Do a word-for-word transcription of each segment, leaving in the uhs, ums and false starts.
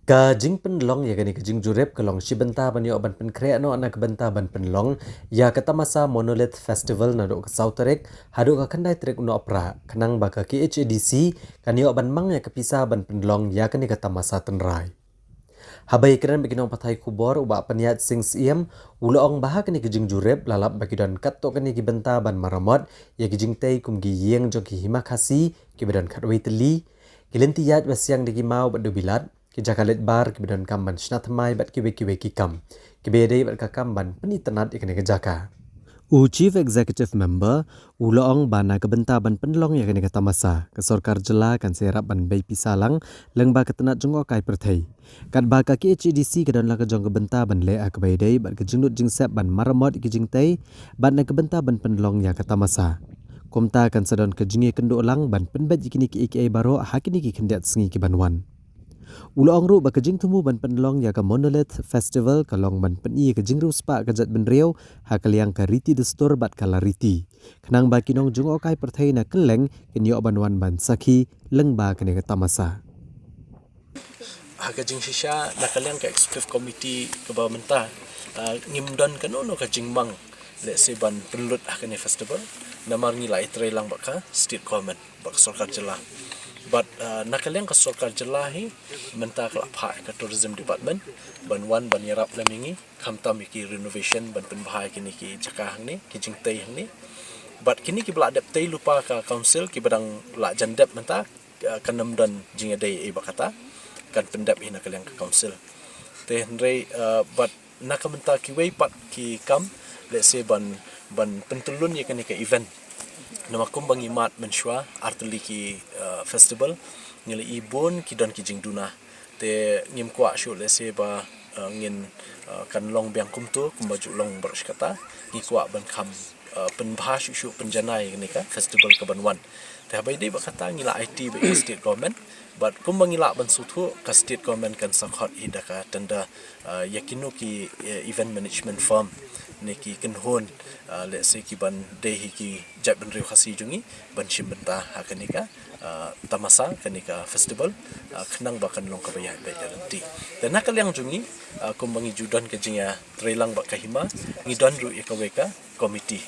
Ka jingpynlong ïa kane ka jingjurip ka long shi bynta ban ïoh ban pynkhreh noh na ka bynta ban pynlong ïa ka tamasa Monolith Festival naduh ka saw tarik haduh ka khyndai tarik u Nohprah, khnang ba ka K H A D C kan ïoh ban mang ïa ka pisa ban pynlong ïa kane ka tamasa tynrai. Haba ïakren bad ki nongpathai khubor, u Bah Pynïaid Sing Syiem u la ong ba ha kane ka jingjurip la lap ba ki don katto katne ki bynta ban maramot ïa ki jingtei kum ki ïing jong ki hima Khasi kiba don khatwei tylli, ki lynti ïaid ba siang da ki maw bad dewbilat, ki jaka leit bar kiba donkam ban shna thymmai bad kiwei kiwei ki kam kiba ïadei bad ka kam ban pynitynnad ïa kane ka jaka. U Chief Executive Member u la ong ba na ka bynta ban pynlong ïa kane ka tamasa, ka sorkar jylla kan sa ïarap ban bei pisa lang lyngba ka tnat jngohkai pyrthei. Katba ka K H A D C ka don la ka jong ka bynta ban leh ha kaba ïadei bad ka jinglut jingsep ban maramot ïa ki jingtei bad na ka bynta ban pynlong ïa ka tamasa. Kumta kan sa don ka jingïakynduh lang ban pynbeit ïa kine kiei kiei baroh ha kine ki khyndiat sngi ki ban wan. U la ong ruh ba ka jingthmu ban pynlong ïa ka Monolith Festival ka long ban pyni ïa ka jingriewspah ka jaitbynriew ha ka liang ka riti dustur bad ka lariti, khnang ba ki nongjngohkai pyrthei na kylleng kin ïoh ban wan ban sakhi lyngba kane ka tamasa. Ha ka jingshisha na ka liang ka executive committee kaba mynta, ah, ngim don kano kano ka jingmang lehse ban pynlut ha kane festival, namar ngi la ïatrei lang bad ka state government, bad ka sorkar jylla. Bad, ah, na ka liang ka sorkar jylla hi mynta ka la phah ïa ka tourism department ban wan ban ïarap lem ïa ngi, khamtam ïa ki renovation ban pynbha ïa kine ki jaka hangne, ki jingtei hangne. Bad kine kiba la dep tei lypa ka council kiba dang la jan dep mynta, ah, kan ym don jingïadei ei ba kata, kan pyndep hi na ka liang ka council. Te hynrei, ah, bad na ka bynta kiwei pat ki kam, lehse ban, ban pyntyllun ïa kane ka event. Namar kumba ngi mad mynshuwa, artylli ki, ah, festival ngi la i bun ki don ki jingduna. Te ngim kwah shuh lehse ba, ah, ngin, ah, kan long biang kumto kumba ju long baroh shi katta. Ngi kwah ban kham, ah, pynbha shuh shuh, pynjanai ïa kane ka festival kaban wan. Te haba ïadei bad kata ngi la aiti bad ka state government, bad kumba ngi lah ban sngewthuh, ka state government kan sa khot hi da ka tender, ah, ïa kino ki, eh, event management firm ne ki kynhun, ah, lehse kiban dei hi ki jaitbynriew Khasi jong ngi ban shim bynta ha kane ka, ah, tamasa, kane ka festival, ah, khnang ba kan long kaba ïaid beit ïaid lynti. Te na ka liang jong ngi, ah, kumba ngi ju don ka jingïatreilang bad ka hima, ngi don ruh ïa kawei ka committee.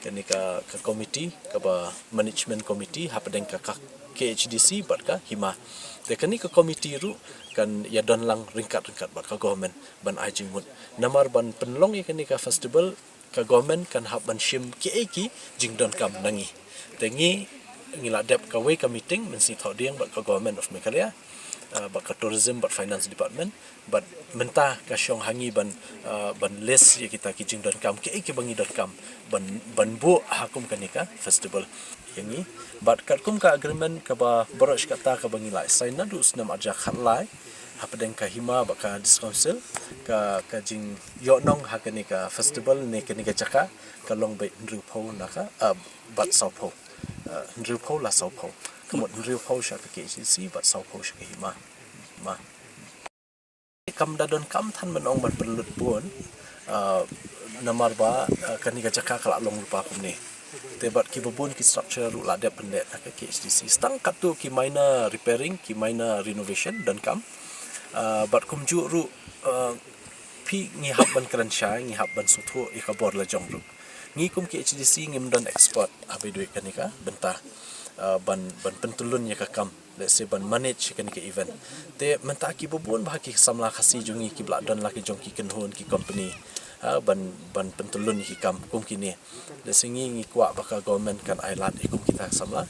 Kane ka, ka committee kaba management committee hapdeng ka, ka K H A D C bad ka hima. Te kane ka committee ruh kan ïadon lang ryngkat ryngkat bad ka government ban ai jingmut. Namar ban pynlong ïa kane ka festival, ka government kan hap ban shim kiei ki jingdonkam na ngi. Te ngi, ngi la dep kawei ka meeting mynsngi thohdieng bad ka Government of Meghalaya, ah, bad ka Tourism bad Finance Department, bad mynta ka shong ha ngi ban, ah, ban list ïa kita ki jingdonkam kiei kiba ngi donkam ban, ban buh ha kum kane ka festival ïa ngi. Bad katkum ka agreement kaba baroh shi katta kaba ngi la sign naduh u snem arhajar khatlai hapdeng ka hima bad ka District Council, ka, ka jingïohnong ha kane ka festival ne kane ka jaka ka long beit hynriewphew na ka, ah, bad sawphew. Ah, hynriewphew la sawphew. Ka mut hynriewphew sha ka K H A D C bad sawphew sha ka hima. Ma. Kam da donkam than ban ong ban pynlut bun, ah, namar ba, ah, kane ka jaka ka la long lypa kumne. Te bad kiba bun ki structure ruh la dep ban leh na ka K H A D C. Tang katto ki minor repairing, ki minor renovation donkam. Ah, bad kumjuh ruh, ah, phi ngi hap ban kren shai, ngi hap ban sngewthuh ïa ka bor la jong ruh. Ngi kum K H A D C ngim don expert haba ïadei kane ka bynta, ah, ban, ban pyntyllun ïa ka kam, lehse ban manage ïa kane ka event. Te mynta kiba bun bah ki samla Khasi jong ngi kiba la don la ki jong ki kynhun, ki company, ah, ban, ban pyntyllun ïa ki kam kum kine. Lehse ngi, ngi kwah ba ka government kan ai lad ïa kum kita ki samla,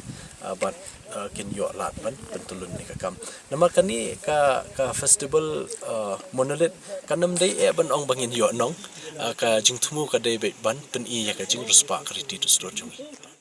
ah, bad, ah, kin ïoh lad ban pyntyllun ïa ka kam. Namar kane ka, ka festival, ah, Monolith kan ym dei eh ban ong ba ngin ïohnong, ah, ka jingthmu ka dei beit ban pyni ïa ka jingriewspah ka riti dustur jong ngi.